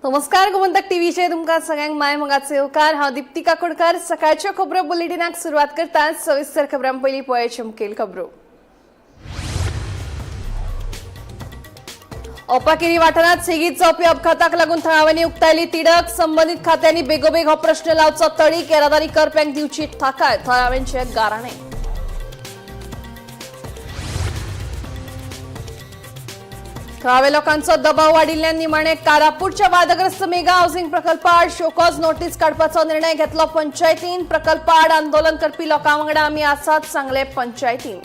नमस्कार, गोमंतक टीव्हीचेर तुमकां सगळ्यांक माय मोगाचो येवकार. हांव दीप्ती काकोडकर. सकाळच्यो खबरो बुलेटिनाक सुरवात करता. सविस्तर खबरां पयलीं पळयाचे मुखेल खबरो. अपाकेरी वाठारांत सेगीत जावपी अपघाताक लागून थळाव्यांनी उक्तायली तिडक. संबंदीत खात्यांनी बेगोबेग हो प्रश्न लावचो तडीक. येरादारी करप्यांक दिवची थाकाय, थळाव्यांचे गाराणे. थळाव्या लोकांचो दबाव वाडिल्ल्यान निमाणे कारापूरच्या वादग्रस्त मेगा हाऊसिंग प्रकल्पाआड शोकॉज नोटीस काडपाचो निर्णय घेतलो पंचायतीन. प्रकल्पाआड आंदोलन करपी लोकां वांगडा आमी आसात, सांगले पंचायतीन.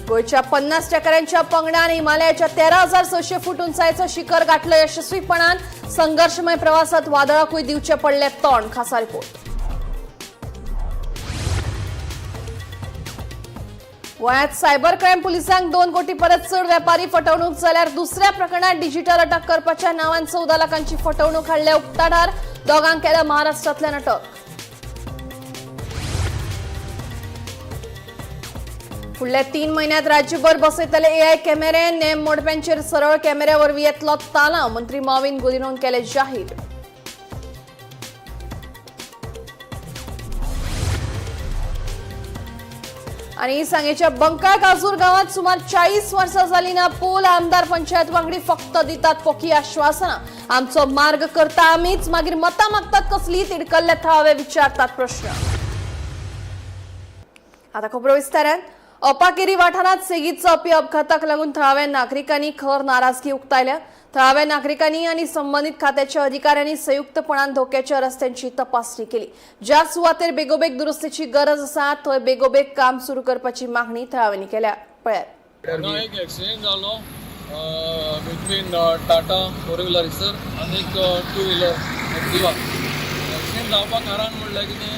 गोंयच्या 50 ट्रेकरांच्या पंगडान हिमालयाच्या 13,600 फूट उंचायेचो शिखर गाठलो यशस्वीपणान. संघर्शमय प्रवासात वादळाकूय दिवचे पडले तोंड. खासा रिपोर्ट. गोंयांत सायबर क्रायम पुलिसांक 2 कोटी परस चड वेपारी फटवणूक, जाल्यार दुसऱ्या प्रकरणात डिजिटल अटक करपाच्या नांवान 14 लाखांची फटवणूक हाडल्या उक्ताडार. दोगांक केल्या महाराष्ट्रांतल्यान अटक. फुडल्या 3 म्हयन्यांत राज्यभर बसयतले एआय कॅमेरे. नेम मोडप्यांचेर सरळ कॅमेऱ्या वरवीं येतलो तालांव, मंत्री मॉविन गुदिन्होन केले जाहीर. आणि सांगेच्या बंकाळ काजूर गावात सुमार 40 वर्सां जाली ना पूल. आमदार पंचायत वांगडी फक्त दितात पोकी आश्वासनां. आमचो मार्ग करता आमीच, मागीर मतां मागतात कसली, तिडकल्ले थळावे विचारतात प्रश्न. आता खबरो विस्तारान. अपाकेरी वाठारांत सेगीत जावपी अपघाताक लागून थळाव्या नागरिकांनी खर नाराजगी उक्तायल्या. थळाव्या नागरिकांनी आणि संबंधित खात्याच्या अधिकाऱ्यांनी संयुक्तपणान धोक्याच्या रस्त्यांची तपासणी केली. ज्या सुवातेर बेगोबेग दुरुस्तीची गरज आसा थंय बेगोबेग काम सुरू करपाची मागणी थळाव्यांनी केल्या. पळयात. हांगा एक एक्सिडेंट जालो between Tata four wheeler sir आनी एक टू व्हिलर एक्टिवा. एक्सिडेंट जावपाक कारण म्हणल्यार कितें,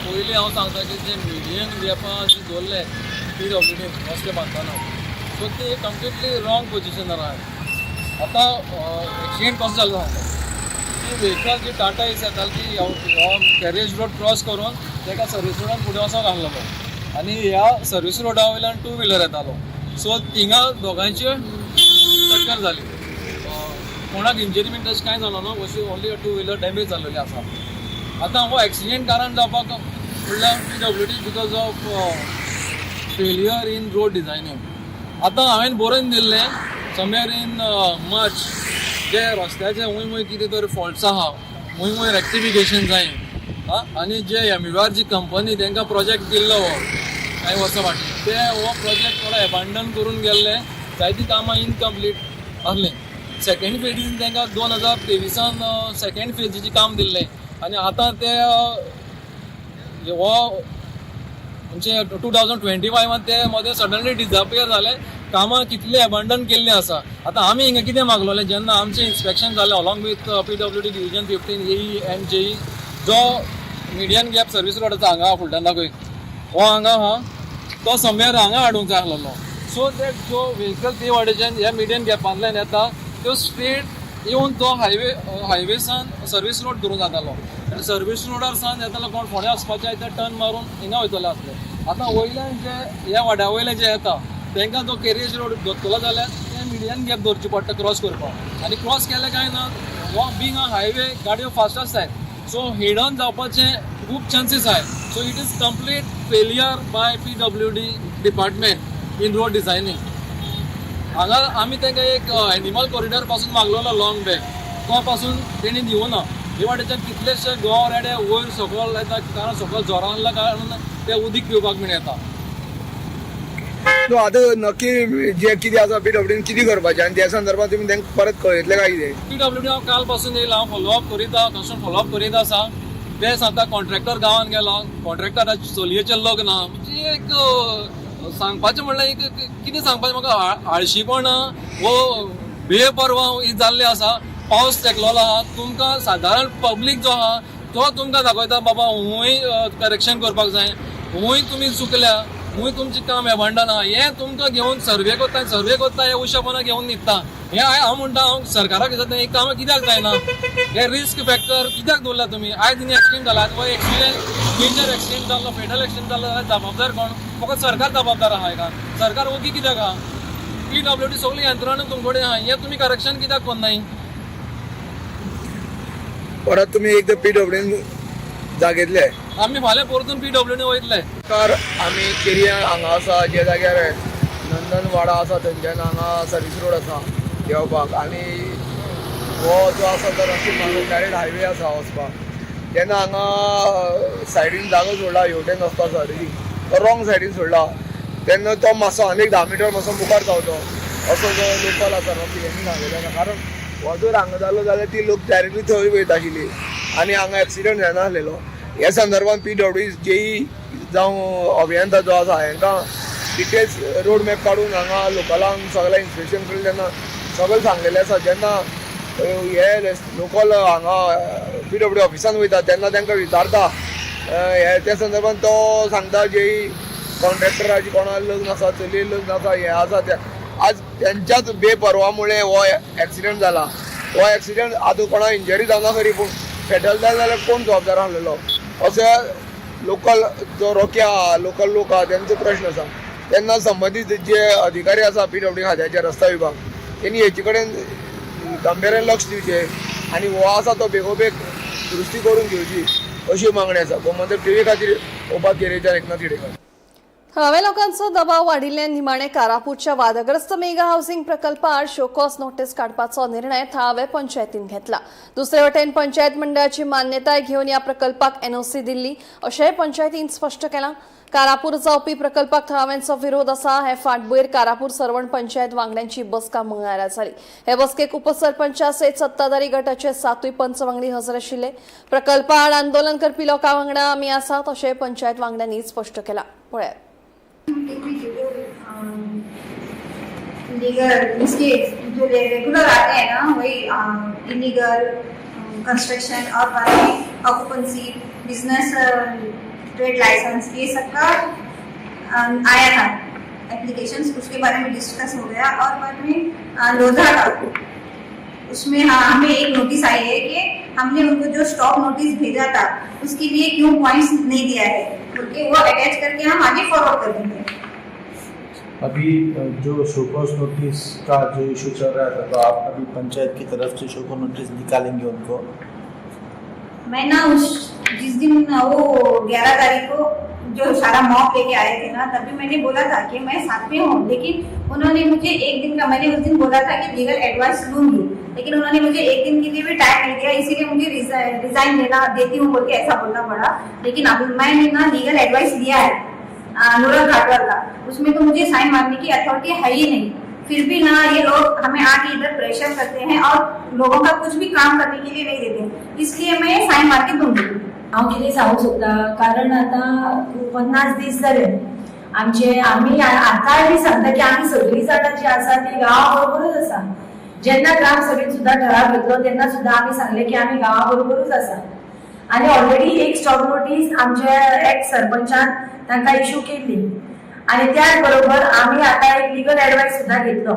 पयलीं हांव सांगता की जे मिडियन गॅपां जी दवरले पीडब्ल्यूडीन रस्ते बांदतना, सो ते कंप्लिटली रॉंग पोजिशनार आहात. आतां एक्सिडेंट कसो जालो सांगता. ती व्हेकल जी टाटा एस येताली ती हो कॅरेज रोड क्रॉस करून तेका सर्वीस रोडान फुडें वचोंक आहलो आनी ह्या सर्वीस रोडा वयल्यान टू व्हिलर येतालो. सो थिंगा दोगांयची टक्कर जाली. कोणाक इंजरी बीन तशें कांय जालो ना, अशी ओन्ली टू व्हिलर डॅमेज जाल्लेली आसा. आतां हो एक्सिडेंट कारण जावपाक म्हणल्यार PWD because of failure in road designing. आतां हांवें बरोवन दिल्लें समवेर इन मार्च, जे रस्त्याचे खूंय खूंय कितें तरी फॉल्ट्स आहा, खूंय खूंय रेक्टिफिकेशन जाय. आं, आनी जे एमयूआर जी कंपनी तांकां प्रोजेक्ट दिल्लो हो कांय वर्सां फाटीं, ते हो प्रोजेक्ट थोडो एबांडन करून गेल्ले. जायतीं कामां इनकम्प्लीट आसलीं. सेकेंड फेजीन तांकां 2023 सेकेंड फेजीचें काम दिल्लें आनी आतां ते हो म्हणजे 2025 ते मदें सडनली डिजापियर जाले. कामां कितली एबंडन केल्लीं आसा. आतां आमी हिंगा कितें मागलोलें, जेन्ना आमचें इन्स्पेक्शन जालें along with PWD division 15 AE and JE, जो मिडियन गॅप सर्वीस रोडाचो हांगा फुडल्यान दाखय, हो हांगा आहा तो समवेर हांगा हाडूंक जाय आसलेलो, सो that जो व्हेकल ते वाटेच्यान ह्या मिडियन गॅपांतल्यान येता त्यो स्ट्रेट येवन तो हायवेसान सर्वीस रोड धरून जातालो आनी सर्वीस रोडार सावन येतालो कोण फोंड्या वचपाचे ते टर्न मारून हिंगा वयतले आसले. आतां वयल्यान जे ह्या वाड्या वयले जे येता तांकां तो कॅरेज रोड धरतलो जाल्यार ते मिडियन गॅप धरची पडटा क्रॉस करपाक आनी क्रॉस केलें काय ना, हो बींग अ हायवे गाडयो फास्ट आसताय, सो हिडन जावपाचे खूब चान्सीस आहाय. So it is complete failure by PWD department in road designing. हांगा आमी तांकां एक एनिमल कॉरिडॉर पासून मागलेलो लॉंग बॅक, तो पासून तेणी दिवना. हे वाटेच्यान कितलेशे गोंव रेडे वयर सकयल येता, कारण सकयल जोरां आहल्या कारणान ते उदीक पिवपाक बीन येता. सो आतां नक्की जे कितें आसा पीडब्ल्यूडीन कितें करपाचें आनी त्या संदर्भात तुमी तांकां परत कळयतले काय कितें? पीडब्ल्यूडी हांव काल पासून येयला, हांव फॉलोअप करीत, कन्स्टंट फॉलोअप करीत आसा. ते सांगता कॉन्ट्रॅक्टर गांवान गेलो, कॉन्ट्रॅक्टराच्या चलयेचें लग्न. म्हणजे एक सांगपाचें म्हणल्यार एक कितें सांगपाचें म्हाका, आळशीपणां वो बेपर्वा ही जाल्ली आसा. पावस तेकलोलो आहा. तुमकां सादारण पब्लीक जो आहा तो तुमकां दाखयता, बाबा हुंय करेक्शन करपाक जाय, हुंय तुमी चुकल्या, हुंय तुमचें काम एबंडन आहा. हें तुमकां घेवन सर्वे करता, सर्वे करता, हे उशापणां घेवन न्हिदता. हें हांव म्हणटा, हांव सरकाराक दिसता हें कामां कित्याक जायना? हे रिस्क फॅक्टर कित्याक दवरला तुमी? आयज हिंगा एक्सिडेंट जाला हो, एक्सिडेंट मेजर एक्सिडेंट जाल्लो, फेटल एक्सिडेंट जाल्लो जाल्यार जबाबदार कोण? फकत सरकार जबाबदार आहा. हेका सरकार ओगी कित्याक आहा? पीडब्ल्यूडी सगळी यंत्रणा तुमचे कडेन आहा, हें तुमी करेक्शन कित्याक करनाय? परत तुमी एकदां पीडब्ल्यूडीन जागयतले? आमी फाल्यां परतून पीडब्ल्यूडी वयतले. तर आमी केरिया हांगा आसा, जे जाग्यार नंदनवाडा आसा थंयच्यान हांगा सर्वीस रोड आसा देंवपाक आनी हो जो आसा तो रस्तो डायरेक्ट हायवे आसा वचपाक. तेन्ना हांगा सायडीन जागो सोडला हेवटेन वचपाक सायडीन, तो रॉंग सायडीन सोडला तेन्ना तो मातसो आनीक 10 मिटर मातसो मुखार धांवलो असो जो लोकल आसा रॉकी हेणी सांगलेलो आसा. कारण हो जर हांगा जालो जाल्यार ती लोक डायरेक्टली थंय वयता आशिल्ली आनी हांगा एक्सिडंट जायनासलेलो. ह्या संदर्भात पीडब्ल्यूडी जेई जावं अभियंता जो आसा हांकां डिटेल्स रोड मॅप काडून हांगा लोकलांक सगळें इन्स्पेक्शन केलें तेन्ना सगळें सांगलेलें आसा. जेन्ना हे लोकल हांगा पीडब्ल्यूडी ऑफिसान वयता तेन्ना तांकां विचारता हे त्या संदर्भात तो सांगता जेई कॉन्ट्रॅक्टराची कोणा लग्न आसा, चलये लग्न आसा, हें आसा तें. आज तेंच्याच बेपर्वामुळे हो एक्सिडंट जाला. हो एक्सिडंट आतां कोणा इंजरी जावना खरी, पूण फेटल जालें जाल्यार कोण जबाबदार आसलेलो अशें लोकल जो रोके आहा, लोकल लोक आहा तेंचो प्रश्न आसा. तेन्ना संबंदीत जे अधिकारी आसा पीडब्ल्यूडी खात्याचे रस्ता विभाग तेणी हेचे कडेन गांभीर्यान लक्ष दिवचें आनी हो आसा तो बेगोबेग दुरुस्ती करून घेवची अशी मागणी आसा. गोमंतक टीव्ही खातीर ओपा केरेच्यान एकनाथ खेडेकर. थळाव्या लोकांचो दबाव वाडिल्ल्यान निमाणे कारापूरच्या वादग्रस्त मेगा हाऊसिंग प्रकल्पाआड शोकॉज नोटीस काडपाचो निर्णय थळावे पंचायतीन घेतला. दुसरे वटेन पंचायत मंडळाची मान्यताय घेवन ह्या प्रकल्पाक एनओसी दिल्ली अशेंय पंचायतीन स्पश्ट केलां. कारापूर जावपी प्रकल्पाक थळाव्यांचो विरोध आसा. हे फाटभुंयेर कारापूर सर्वण पंचायत वांगड्यांची बसका मंगळारा जाली. हे बसकेक उपसरपंचा सयत सत्ताधारी गटाचे 7 पंच वांगडी हजर आशिल्ले. प्रकल्पाआड आंदोलन करपी लोकां वांगडा आमी आसात अशें पंचायत वांगड्यांनी स्पश्ट केलां. पळयात. लीगल इसके जो रेगुलर आते हैं ना, वही इलीगल कंस्ट्रक्शन और बाकी ऑक्यूपेंसी, बिजनेस, ट्रेड लाइसेंस, ये सब का आया था एप्लीकेशंस, उसके बारे में डिस्कस हो गया. और बाद में लोधा का उसमें, हाँ, हमें एक नोटिस आई है कि हमने उनको जो स्टॉप नोटिस भेजा था उसके लिए क्यों पॉइंट्स नहीं दिया है बोल के, वो अटैच करके हम आगे फॉरवर्ड कर देंगे. अभी जो शोकॉज नोटिस का जो इशू चल रहा था, तो आप अभी पंचायत की तरफ से शोकॉज नोटिस निकालेंगे उनको? मैं ना उस जिस दिन वो 11 तारीख को जो सारा मॉब लेके आए थे ना, तभी मैंने बोला था कि मैं साथ में हूँ, लेकिन उन्होंने मुझे एक दिन का, मैंने उस दिन बोला था कि लीगल एडवाइस लूंगी, लेकिन उन्होंने मुझे एक दिन के लिए भी टाइम नहीं दिया, इसीलिए मुझे रिजाइन देना देती हूँ बोल के ऐसा बोलना पड़ा. लेकिन अभी मैंने ना लीगल एडवाइस लिया है अनुराग घाटवाल का, उसमें तो मुझे साइन मारने की अथॉरिटी है ही नहीं. फिर भी ना ये लोग हमें आके इधर प्रेशर करते हैं और लोगों का कुछ भी काम करने के लिए नहीं देते, इसलिए मैं साइन मार के दूंगी. हांव कितें सांगूंक सोदता, कारण आतां 50 दीस जाले आमचे. आमी आतांय बी सांगता की आमी सगळीं जाणां जी आसा ती गांवा बरोबरूच आसा. जेन्ना ग्राम सभेन सुद्दां ठराव घेतलो तेन्ना सुद्दां आमी सांगलें की आमी गांवा बरोबरूच आसा आनी ऑलरेडी एक स्टॉप नोटीस आमच्या एक्स सरपंचान तांकां इशू केल्ली आनी त्याच बरोबर आमी आतां एक लिगल एडवायस सुद्दां घेतलो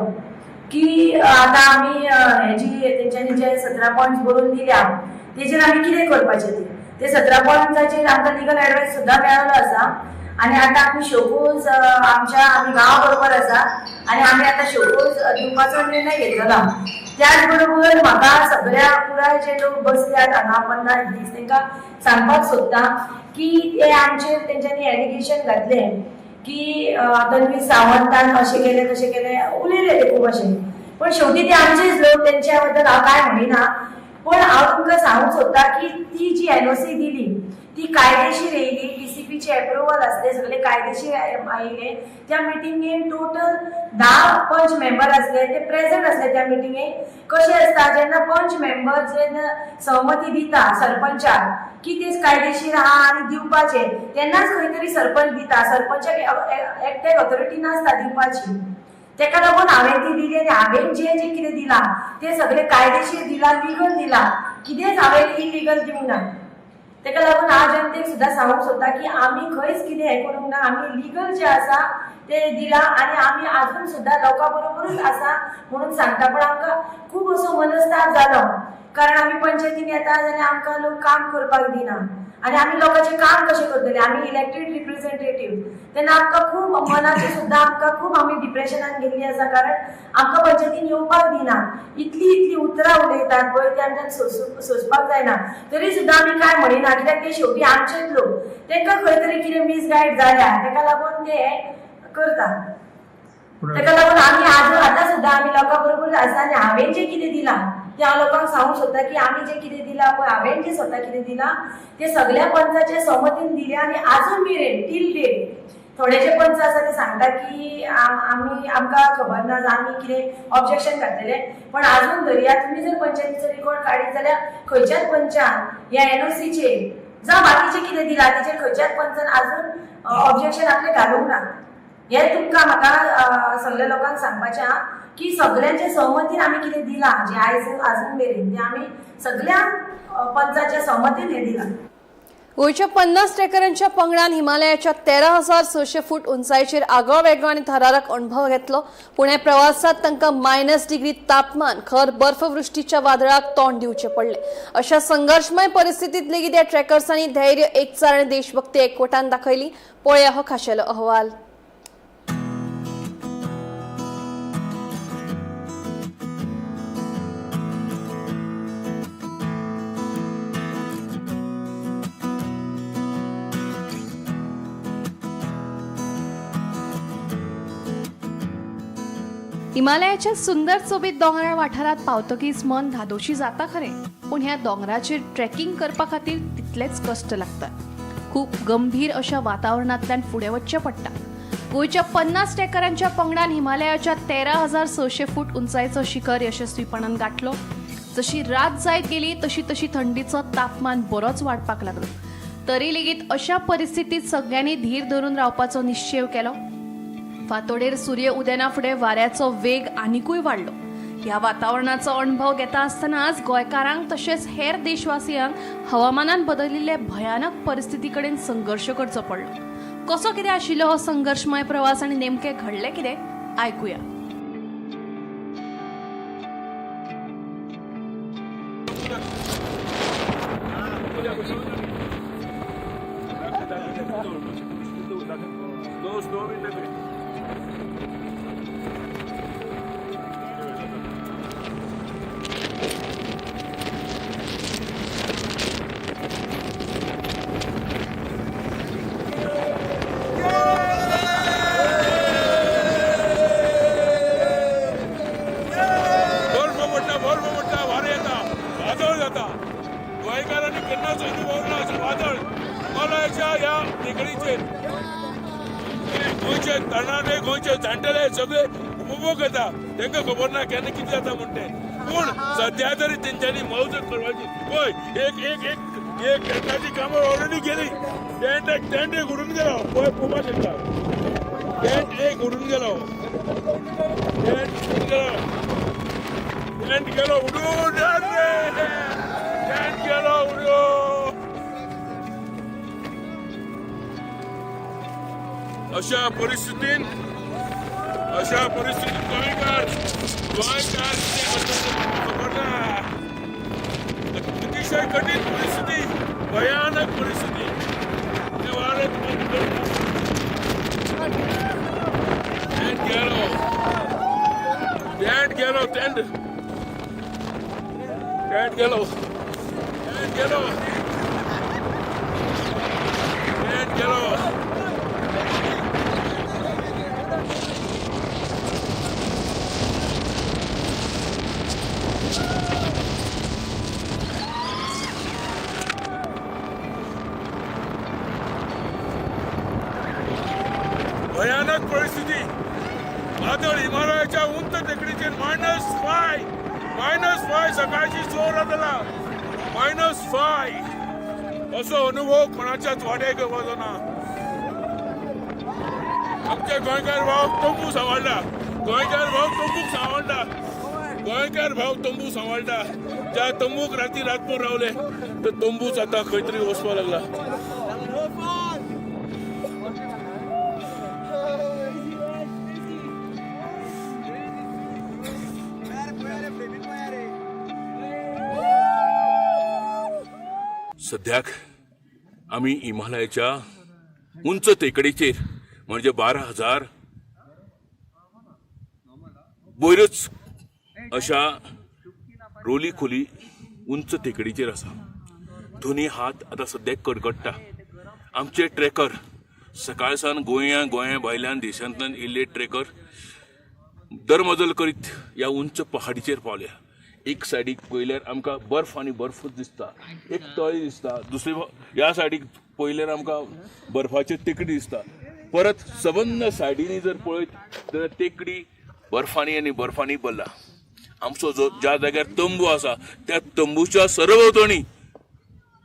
की आतां आमी हेजी तेंच्यांनी जे 17 पॉयंट्स बरोवन दिल्या तेजेर आमी कितें करपाचें. ते ते 17 पॉयंट्साचेर आमकां लिगल एडवायस सुद्दां मेळ्ळो आसा आनी आतां आमी शोकोज आमच्या आमी गांवा बरोबर आसा आनी आमी आतां शोकोज दिवपाचो निर्णय घेतलेलो. त्याच बरोबर म्हाका सगळ्या पुराय जे लोक बसल्यात हांगा 50 दीस, तांकां सांगपाक सोदता की ते आमचेर तेंच्यांनी एलिगेशन घातलें की तन्वी सावंतान अशें केलें, तशें केलें, उलयले ते खूब अशें. पण शेवटी ते आमचेच लोक, तेंच्या बद्दल हांव कांय म्हणिना. पण हांव तुमकां सांगूंक सोदता की ती जी एनओसी दिली ती कायदेशीर येयली, डीसीपीचे एप्रुवल आसले, सगळे कायदेशीर आयिल्ले. त्या मिटिंगेन टोटल 10 पंच मेंबर आसले, ते प्रेझेंट आसले त्या मिटिंगेक. कशें आसता, जेन्ना पंच मेंबर जेन्ना सहमती दिता सरपंचाक की ते कायदेशीर आहा आनी दिवपाचे, तेन्नाच खंय तरी सरपंच दिता. सरपंचाक एकट्याक ऑथॉरिटी नासता दिवपाची. तेका लागून हांवें ती दिली आनी हांवें जें जें कितें दिलां तें सगळें कायदेशीर दिलां, लिगल दिलां, कितेंच हांवें इलिगल दिवंक ना. तेका लागून हांव जनतेक सुद्दां सांगूंक सोदता की आमी खंयच कितें हें करूंक ना. आमी लिगल जें आसा तें दिलां आनी आमी आजून सुद्दां लोकां बरोबरूच आसा म्हणून सांगता. पण आमकां खूब असो मनस्ताप जालो. कारण आमी पंचायतीन येता जाल्यार आमकां लोक काम करपाक दिना आनी आमी लोकांचें काम कशें करतले? आमी इलेक्टेड रिप्रेझेंटेटीव, तेन्ना आमकां खूब मनाचें सुद्दां आमकां खूब आमी डिप्रेशनान गेल्ली आसा, कारण आमकां पंचायतीन येवपाक दिना. इतली इतली उतरां उलयतात पळय, ती आमच्यान सोंसपाक जायना. तरी सुद्दां आमी कांय म्हणिना, कित्याक ते शेवटी आमचेच लोक, तांकां खंय तरी कितें मिसगायड जाल्या, ताका लागून ते करता. ताका लागून आमी आज आतां सुद्दां आमी लोकां बरोबर आसा आनी हांवें जें कितें दिलां तें हांव लोकांक सांगूंक सोदता की आमी जें कितें दिलां पळय, हांवें जें स्वता कितें दिलां तें सगळ्या पंचाच्या सहमतीन दिलें. आनी आजून मेरेन टील डेट थोडे जे पंच आसा ते सांगता की आमी आमकां खबर ना, आमी कितें ऑब्जेक्शन घातलेलें, पण आजून धरया तुमी जर पंचायतीचो रिकॉर्ड काडीत जाल्यार खंयच्याच पंचान ह्या एनओसीचेर जावं बाकीचें कितें दिलां तेचेर खंयच्याच पंचान आजून ऑब्जेक्शन आपलें घालूंक ना. हें तुमकां म्हाका सगल्या लोकांक सांगपाचें आहा की सगल्यांच्या सहमतीन आमी कितें दिलां जें आयज आजून मेरेन तें आमी सगल्या पंचाच्या सहमतीन हें दिलां. गोंयच्या 50 ट्रेकरांच्या पंगडान हिमालयाच्या 13,600 फूट उंचायेचेर आगळो वेगळो आनी थरारक अणभव घेतलो. पूण ह्या प्रवासात तांकां -डिग्री तापमान, खर बर्फवृश्टीच्या वादळाक तोंड दिवचें पडलें. अशा संघर्शमय परिस्थितीत लेगीत ह्या ट्रेकर्सांनी धैर्य, एकचार आनी देशभक्ती एकवटान दाखयली. पळया हो खाशेलो अहवाल. हिमालयाच्या सुंदर सोबीत दोंगराळ वाठारात पावतकीच मन धादोशी जाता खरें, पूण ह्या दोंगराचेर ट्रेकिंग करपा खातीर तितलेच कश्ट लागतात. खूब गंभीर अशा वातावरणांतल्यान फुडें वचचें पडटा. गोंयच्या 50 ट्रेकरांच्या पंगडान हिमालयाच्या 13,600 फूट उंचायेचो शिखर यशस्वीपणान गांठलो. जशी रात जायत गेली तशी तशी थंडीचो तापमान बरोच वाडपाक लागलो. तरी लेगीत अशा परिस्थितीत सगळ्यांनी धीर धरून रावपाचो निश्चेव केलो. फांतोडेर सूर्य उदेना फुडें वाऱ्याचो वेग आनिकूय वाडलो. ह्या वातावरणाचो अणभव घेता आसतनाच गोंयकारांक तशेंच हेर देशवासियांक हवामानान बदलिल्ले भयानक परिस्थिती कडेन संघर्श करचो पडलो. कसो कितें आशिल्लो हो संघर्शमय प्रवास आनी नेमकें घडलें कितें, आयकुया. बर्फ पडटा, बर्फ पडटा, वारें येता, वादळ जाता. गोंयकारांनी केन्नाच अनुभवला अशें वादळ हिमालयाच्या ह्या टेकडीचेर गोंयचे तरणाटे, गोंयचे जाणटेले सगळे उपभोग घेता. तांकां खबर ना केन्ना कितें जाता म्हण तें. पूण सद्या तरी तेंच्यांनी मौज करपाची. पळय, एक एक एक एक टेंटाची कामां ऑलरेडी गेली. टेंट एक टेंट एक उडून गेलो. पळय, पळोवपाक शकता, टेंट एक उडून गेलो, टेंट उडून गेलो, टेंट गेलो उडून, टेंट गेलो उडून. अशा परिस्थितीन, अशा परिस्थितीत गोंयकार, गोंयकार कितें करता खबर ना. अतिशय कठीण परिस्थिती, भयानक परिस्थिती. ते वारें टेंट गेलो, टेंट गेलो, टेंट, टेंट गेलो, टेंट गेलो, टेंट गेलो. भयानक परिस्थिती. वादळ हिमालयाच्या उंच टेकडीचेर -5, -5, सकाळची 6 जाला -5. असो अनुभव कोणाच्याच वाट्याक येवपाचो ना. आमचे गोंयकार भाव तंबू सांबाळटा, गोंयकार भाव तंबूक सांबाळटा, गोंयकार भाव तंबू सांबाळटा. ज्या तंबूक राती रातभर रावले तर तंबूच आतां खंय तरी वचपाक लागला. सद्याक आमी हिमालयाच्या उंच टेकडीचेर म्हणजे 12,000 वयरच अशा रोली खोली उंच टेकडीचेर आसा. दोनी हात आतां सद्याक कडकडटा. आमचे ट्रेकर सकाळ सावन गोंया गोंया भायल्यान देशांतल्यान येयल्ले ट्रेकर दरमजल करीत ह्या उंच पहाडीचेर पावल्या. एक सायडीक पळयल्यार आमकां बर्फ आनी बर्फूच दिसता, एक तळी दिसता, दुसरे ह्या सायडीक पळयल्यार आमकां बर्फाची टेकडी दिसता. परत सबंद सायडींनी जर पळयत जाल्यार टेकडी बर्फांनी आनी बर्फांनी भरला. आमचो जो ज्या जाग्यार तंबू आसा त्या तंबूच्या सरभोंवतणी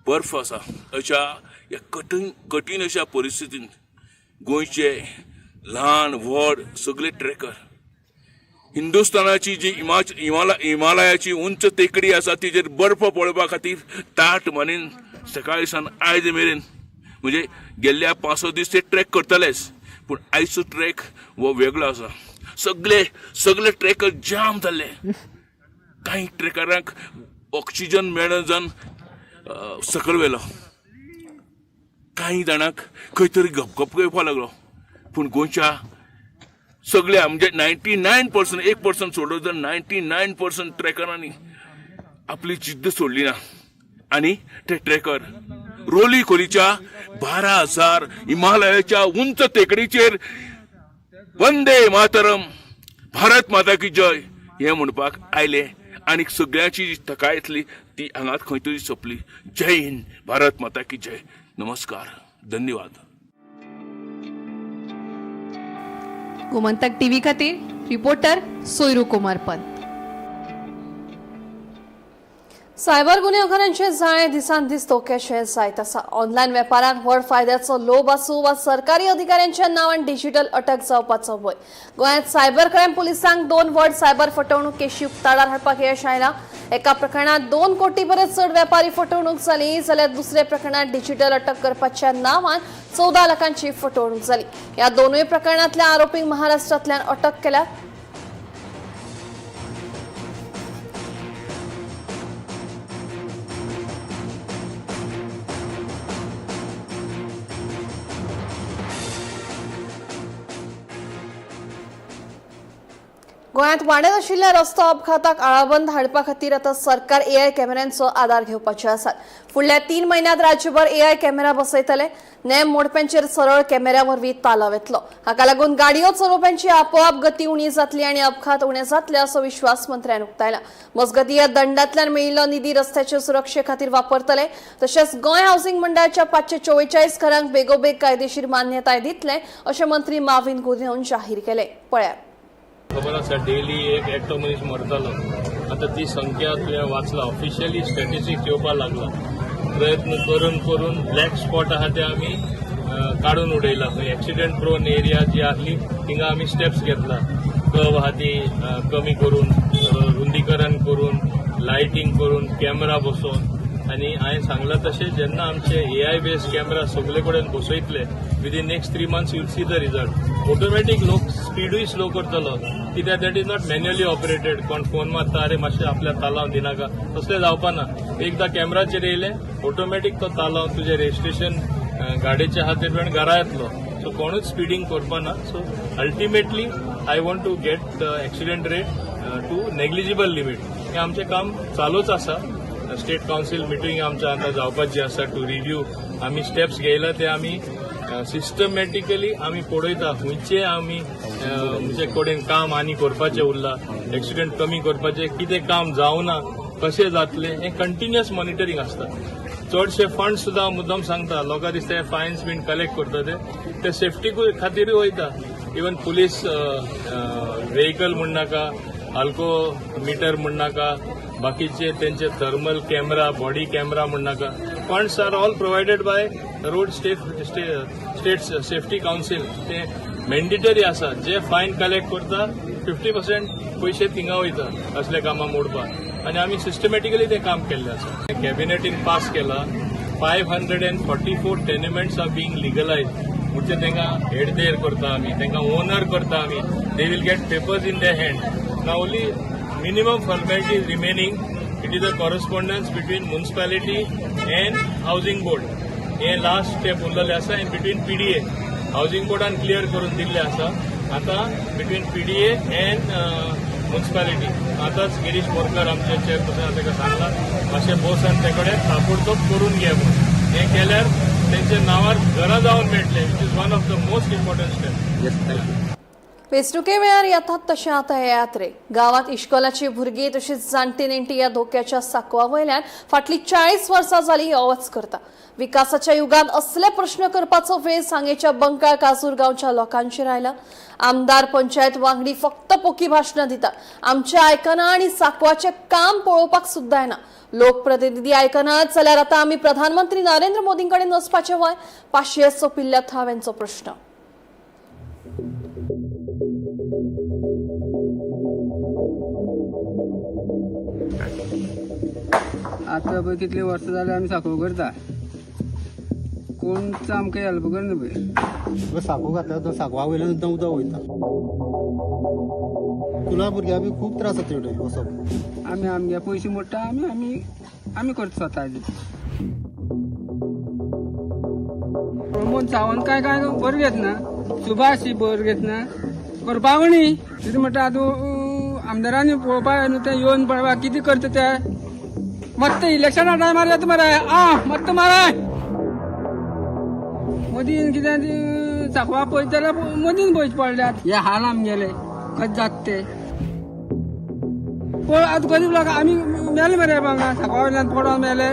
बर्फ आसा. अशा ह्या कठीण कठीण अशा परिस्थितीन गोंयचे ल्हान व्हड सगळे ट्रेकर हिंदुस्थानाची जी हिमालयाची उंच टेकडी आसा तिजेर बर्फ पळोवपा खातीर ताट मानेन सकाळी सावन आयज मेरेन म्हणजे गेल्ल्या 5-6 दीस ते ट्रेक करतलेच, पूण आयचो ट्रेक हो वेगळो आसा. सगळे सगळे ट्रेकर जाम जाल्ले. कांय ट्रेकरांक ऑक्सिजन मेळना जावन सकयल व्हेलो, कांय जाणांक खंय तरी घपघप येवपाक लागलो. पूण गोंयच्या सगळ्या म्हणजे 99%, 1% सोडलो तर 99% ट्रेकरांनी आपली जिद्द सोडली ना आनी ते ट्रेकर रोली खोलीच्या 12,000 हिमालयाच्या उंच टेकडीचेर वंदे मातरम, भारत माता की जय हें म्हणपाक आयले आनी सगळ्यांची जी थकाय येतली ती हांगात खंय तरी सोंपली. जय हिंद, भारत माता की जय. नमस्कार, धन्यवाद. गोमंतक टीव्ही खातीर रिपोर्टर सोयरू कुमार पंत. सायबर गुन्यांवकारांचे जाळें दिसान दीस धोक्याचें जायत आसा. ऑनलायन वेपारांत व्हड फायद्याचो लोभ आसूं वा सरकारी अधिकाऱ्यांच्या नांवान डिजिटल अटक जावपाचो भंय, गोंयांत सायबर क्रायम पुलिसांक 2 व्हड सायबर फटवणूक केशी उक्ताडार हाडपाक यश आयलां. एका प्रकरणांत 2 कोटी परस चड वेपारी फटवणूक जाली जाल्यार दुसऱ्या प्रकरणांत डिजिटल अटक करपाच्या नांवान 14 लाखांची फटवणूक जाली. ह्या दोनूय प्रकरणांतल्या आरोपींक महाराष्ट्रांतल्यान अटक केल्या. गोंयांत वाडत आशिल्ल्या रस्तो अपघाताक आळाबंद हाडपा खातीर आतां सरकार एआय कॅमेऱ्यांचो आदार घेवपाचे आसात. फुडल्या 3 म्हयन्यांत राज्यभर एआय कॅमेरा बसयतले. नेम मोडप्यांचेर सरळ कॅमेऱ्या वरवीं तालाव येतलो. हाका लागून गाडयो चलोवप्यांची आपोआप गती उणी जातली आनी अपघात उणे जातले असो विश्वास मंत्र्यान उक्तायला. मजगतीं ह्या दंडांतल्यान मेळिल्लो निधी रस्त्याचे सुरक्षे खातीर वापरतले. तशेंच गोंय हावसिंग मंडळाच्या 544 घरांक बेगोबेग कायदेशीर मान्यताय दितले अशें मंत्री माविन गुदिन्होन जाहीर केलें. पळयात. खबर आसा डेली एक एकटो मनीस मरतालो. आतां ती संख्या तुवें वाचला, ऑफिशियली स्टॅटिस्टिक्स येवपाक लागला. प्रयत्न करून करून ब्लॅक स्पॉट आहा ते आमी काडून उडयला. खंय एक्सिडंट प्रोन एरिया जी आहली थिंगा आमी स्टेप्स घेतला. कर्व आहा ती कमी करून, रुंदीकरण करून, लायटींग करून, कॅमेरा बसोवन. आनी हांवें सांगलां तशें जेन्ना आमचे एआय बेस्ड कॅमेरा सगळे कडेन बसयतले within next 3 months you'll see the result. Automatic लोक स्पिडूय स्लो करतलो, कित्याक that is not manually operated. कोण फोन मारता, अरे मातशें आपल्या तालाव दिनाका, तसलें जावपा ना. एकदां कॅमेराचेर येयलें ऑटोमॅटीक तो तालाव तुजें रजिस्ट्रेशन गाडयेचे आहा ते प्रमाणे घरा येतलो. सो कोणूच स्पिडींग करपा ना. So ultimately I want to get the accident rate to negligible limit. हें आमचें काम चालूच आसा. स्टेट कावन्सील मिटींग आमच्या आतां जावपाची आसा टू रिव्यू. आमी स्टेप्स घेयला ते आमी सिस्टमॅटिकली आमी पळयता खंयचे आमी म्हणजे कडेन काम आनी करपाचें उरलां, एक्सिडंट कमी करपाचें कितें काम जावना, कशें जातलें, हें कंटिन्युअस मॉनिटरींग आसता. चडशे फंड सुद्दां मुद्दम सांगता, लोकां दिसता फायन्स बीन कलेक्ट करता ते सेफ्टी खातीरूय वयता. इवन पुलीस व्हेकल म्हण नाका, आल्को मिटर म्हण नाका, बाकीचे त्यांचे थर्मल कॅमेरा, बॉडी कॅमेरा म्हण नाका, funds are all provided by road state safety council. ते मॅन्डेटरी आसा. जे फायन कलेक्ट करता 50% पयशे थिंगा वयता असल्या कामां मोडपाक. आनी आमी सिस्टमॅटिकली तें काम केल्लें आसा. कॅबिनेटीन पास केला 544 tenements are being legalise. म्हणजे तांकां हेडदेर करता आमी, तांकां ओनर करता आमी. They will get papers in the hand. Now only minimum formalities remaining. It is a correspondence between municipality and housing board. हें लास्ट स्टेप उरलेलें आसा and between PDA. Housing बोर्डान क्लियर करून दिल्लें आसा. आतां between PDA and municipality. आतांच गिरीश बोरकर आमचे चेअरपर्सन ताका सांगलां मातशें बोसान ते कडेन ताबडतोब करून घे म्हूण. हें केल्यार तेंच्या नांवार घरां जावन मेळटलें, which is one of the most important step. Yes, thank you. वेंचणुके वेळार येतात तशें आतां हे यात्रे गांवांत इश्कोलाची भुरगीं तशींच जाणटी नेणटी ह्या धोक्याच्या साकवा वयल्यान फाटलीं 40 वर्सां जालीं यो वच करता. विकासाच्या युगांत असले प्रश्न करपाचो वेळ सांगेच्या बंकाळ काजूर गांवच्या लोकांचेर आयला. आमदार पंचायत वांगडी फक्त पोकी भाशणां दितात, आमचें आयकना आनी साकवाचें काम पळोवपाक सुद्दां येना. लोकप्रतिनिधी आयकनात जाल्यार आतां आमी प्रधानमंत्री नरेंद्र मोदीं कडेन वचपाचें वय? पाशियेस सोंपिल्ल्या थळाव्यांचो प्रश्न. आतां पळय कितली वर्सां जाली आमी साकव करता, कोणच आमकां हेल्प करना पळय. साकव घातल्यार तो साकवा वयल्यान सुद्दां उदक वयता. स्कुला भुरग्यां बी खूब त्रास जाता तेवटेन वचप. आमी आमगे पयशे मोडटा, आमी आमी आमी करता स्वताचे. प्रमोद सावंत काय काय बरें घेतना, सुभाष बरें घेतना करपावणी कितें म्हणटा. आतां आमदारांनी पळोवपाक न्हू, तें येवन पळोवपाक कितें करता ते. मत्त इलेक्शना टायमार येता मरे, आ मत्त माराय मदीं कितें साकवा पयस जाल्यार मदीं पयस पडल्यात. हे हाल आमगेले कशें जाता ते पळय. आतां गरीब लोक आमी मेले मरे, हांगा साकवा वयल्यान पडोन मेले.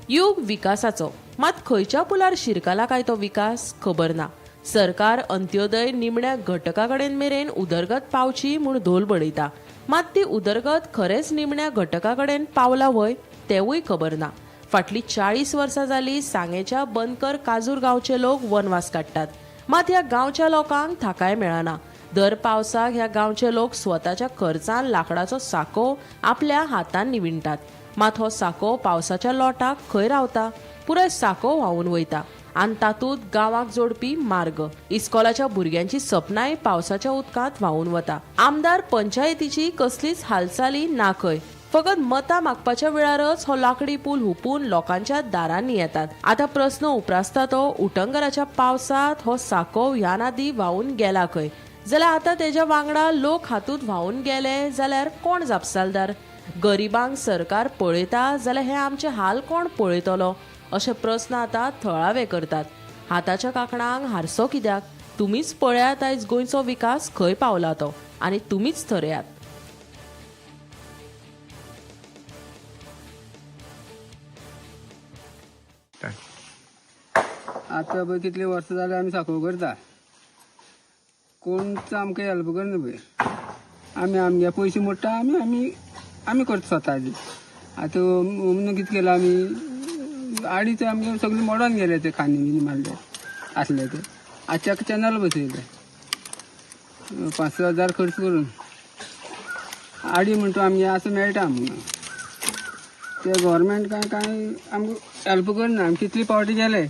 युग विकासाचो, मात खंयच्या पुलार शिरकाला काय तो विकास खबर ना. सरकार अंत्योदय निमण्या घटका कडेन मेरेन उदरगत पावची म्हूण धोल बडयता, मात ती उदरगत खरेंच निमण्या घटका कडेन पावला व्हय तेवूय खबर ना. फाटलीं 40 वर्सां जाली सांगेच्या बनकर काजूर गांवचे लोक वनवास काडटात, मात ह्या गांवच्या लोकांक थाकाय मेळना. दर पावसाक ह्या गांवचे लोक स्वताच्या खर्चान लांकडाचो साको आपल्या हातान विणटात, मात हो साको पावसाच्या लोटाक खंय रावता? पुराय साको व्हांवून वयता आनी तातूंत गांवाक जोडपी मार्ग, इस्कोलाच्या भुरग्यांची सपनांय पावसाच्या उदकांत व्हांवून वता. आमदार पंचायतीची कसलीच हालचाली ना खंय, फकत मतां मागपाच्या वेळारच हो लाकडी पूल हुपून लोकांच्या दारांनी येतात. आतां प्रस्न उप्रासता तो उटंगराच्या पावसांत हो साको ह्या नादी व्हांवून गेला खंय? जाल्यार आतां तेज्या वांगडा लोक हातूंत व्हांवून गेले जाल्यार कोण जापसालदार? गरिबांक सरकार पळयता जाल्यार हे आमचे हाल कोण पळयतलो? अशे प्रस्न आतां थळावे करतात. हाताच्या कांकणांक हारसो कित्याक? तुमीच पळयात आयज गोंयचो विकास खंय पावला तो आनी तुमीच थरयात. आतां पळय कितली वर्सां जाली आमी साकव करता, कोणच आमकां हेल्प करना पळय. आमी आमगे पयशे मोडटा, आमी आमी आमी करता स्वताचे. आतां म्हणून कितें केलां आमी, आडीच आमगे सगळे मोडोन गेले ते खांदे बीन मारले आसले ते. आजच्या चॅनल बसयले 5-6 हजार खर्च करून. आडी म्हणटा आमगे आतां मेळटा आमकां ते गव्हर्मेंट काय काय आमकां हेल्प करना. आमी कितले पावटी गेले,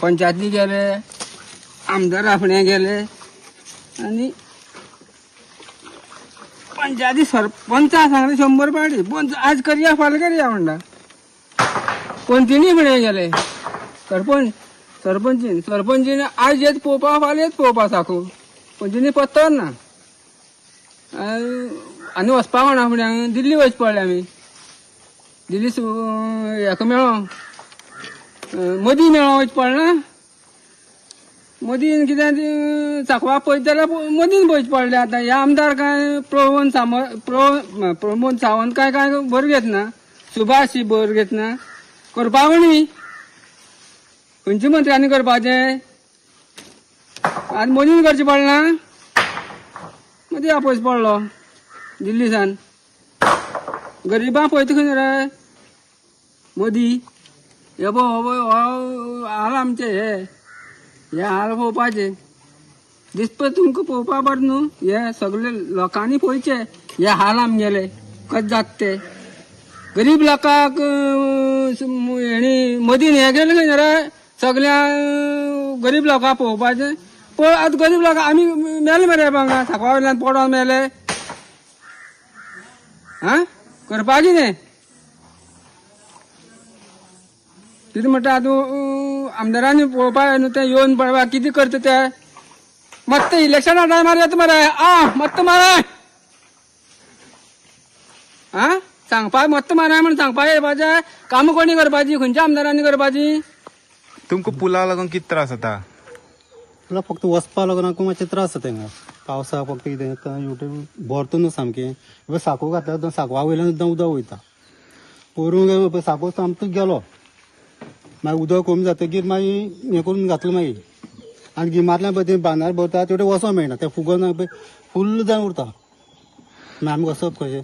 पंचायती गेले, आमदार आपणे गेले आनी पंचायती सरपंचा सांगले 100 पावटी पंच आज करया फाल्यां करया म्हणटा. पंचिनी फुडें गेले सरपंच, सरपंचीन सरपंचीन आज येत पळोवपा फाल्यां येत पळोवपा साकू पंचिनी पत्तो ना. आनी वचपा कोणा फुडें दिल्ली वयच पडले आमी. दिल्ली हेका मेळो मदीं मेळो वयच पडना, मदीं कितें साकवा पयस जाल्यार मदीं पयस पडले. आतां हे आमदार काय प्रमोद सावंत, प्रमोद सावंत काय काय बरें घेतना, सुभाष बरें घेतना करपावणी खंयच्या मंत्र्यांनी करपाचें? आनी मदीं करचें पडना, मदीं पयस पडलो दिल्ली सान. गरिबां पळयता खंय रे मोदी. हे पळय हो पळय हो हाल आमचे, हे हे हाल पळोवपाचे दिसपा तुमकां पळोवपा बरें न्हू. हे सगळे लोकांनी पळोवचे हे हाल आमगेले कशें जाता ते. गरीब लोकांक हेणी मदीं हें केलें खंय रे, सगळ्या गरीब लोकांक पळोवपाचें. पळय आतां गरीब लोक आमी मेले मरे हांगा सांकवा वयल्यान पडोन मेले. आं करपा कितें कितें म्हणटा आतां आमदारांनी पळोवपा न्हू तें येवन पळोवपा कितें करता ते. मत्त इलेक्शना टायमार येता मरे आ मत्त माराय. आं सांगपाक मत्त माराय म्हण सांगपाक येवपाचें. कामां कोणी करपाची, खंयच्या आमदारांनी करपाची? तुमकां पुला लागून कितें त्रास जाता? तुला फक्त वचपा लागून आमकां मातशे त्रास जाता हिंगा. पावसाक फक्त कितें जाता भरता न्हू सामकें. साको घातल्यार सांकवा वयल्यान सुद्दां उदक वयता. पोरूं साको सामको गेलो, मागीर उदक कमी जातकीर मागीर हें करून घातलो मागीर. आनी गिमांतल्यान पळय ते बांदार भरता तेवटेन वचोंक मेळना, तें फुगोन फुल्ल जावन उरता. मागीर आमी वचप कशें?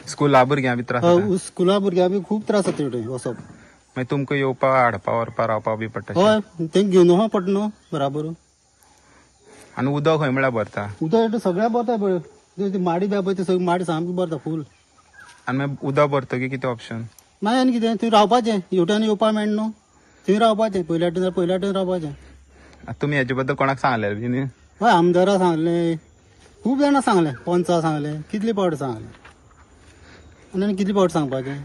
स्कुला भुरग्यां बी त्रास जाता? स्कुला भुरग्यां बी खूब त्रास जाता तेवटेन वचप. मागीर तुमकां येवपा हाडपा व्हरपा रावपा बी पडटा? हय, तें घेवन वचोंक पडटा न्हू बराबर. आनी उदक खंय म्हळ्यार भरता? उदक सगळ्या भरता पळय, माडी बी पळय, सगळी माडी सामकी भरता फूल. आनी मागीर उदक भरतकीर कितें ऑप्शन? मागीर आनी कितें थंय रावपाचें, हेवटेन येवपाक मेळना न्हू, थंय रावपाचें, पयल्या वाटेन पयल्या वाटेन रावपाचें. तुमी हेजे बद्दल कोणाक सांगलें बी न्ही? हय, आमदारा सांगलें, खूब जाणां सांगलें, पंचा सांगलें, कितले पावट सांगलें आनी कितले पावट सांगपाचें.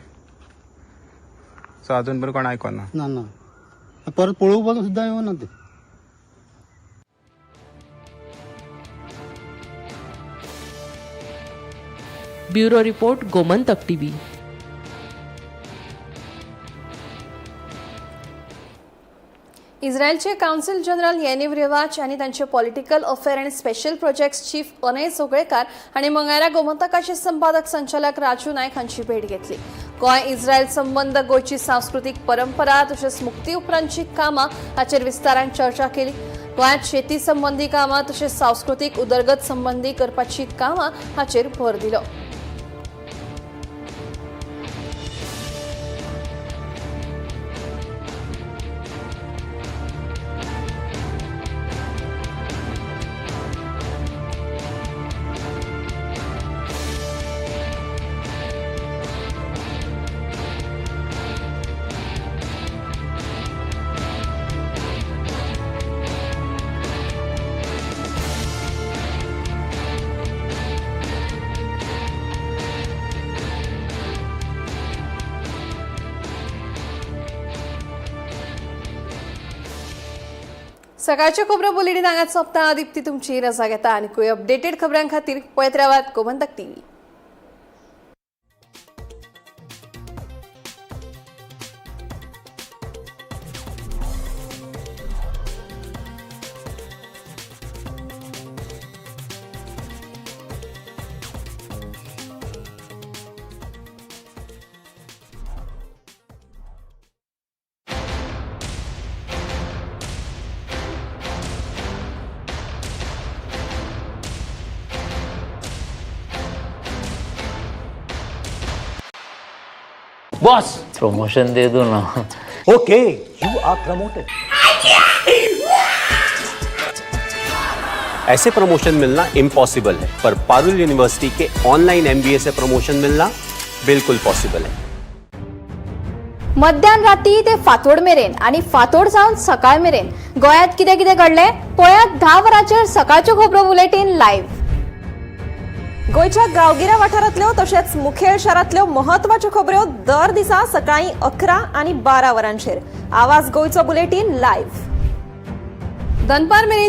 सो अजून पर्यंत कोण आयकोना? ना ना, परत पळोवपाक सुद्दां येवना ते. Bureau report, Gomantak TV. इस्रायलचे council general Yaniv Revach आनी तांचे पॉलिटिकल अफेअर आनी special projects chief Anay Joglekar हांणी मंगळारा गोमंतकाचे संपादक संचालक राजू नायक हांची भेट घेतली. गोंय इस्रायल संबंद, गोंयची सांस्कृतीक परंपरा तशेंच मुक्ती उपरांतची कामां हाचेर विस्तारान चर्चा केली. गोंयांत शेती संबंदी कामां तशेंच सांस्कृतीक उदरगत संबंदी करपाची कामां हाचेर भर दिलो. सकाळच्यो खबरो बुलेटीन हांगाच सोंपता. दीप्ती तुमची रजा घेता आनी अपडेटेड खबरां खातीर पळयत रावात गोमंतक टीव्ही. बॉस, प्रमोशन दे दो ना. Okay, you are promoted. ऐसे प्रमोशन मिलना इम्पॉसिबल है, पर पारुल यूनिवर्सिटी के ऑनलाइन एमबीए से प्रमोशन मिलना बिल्कुल पॉसिबल है. मध्यान राती ते फांतोड मेरेन आनी फांतोड जावन सकाळ मेरेन गोंयांत कितें कितें घडलें पळयात 10 वरांचेर सकाळच्यो खबरो बुलेटीन लायव्ह. गोंयच्या गांवगिऱ्या वाठारांतल्यो तशेंच मुखेल शारांतल्यो म्हत्वाच्यो खबऱ्यो दर दिसा सकाळीं 11 आनी 12 वरांचेर. आवाज गोंयचो बुलेटीन लायव्ह. दनपार मेरेन.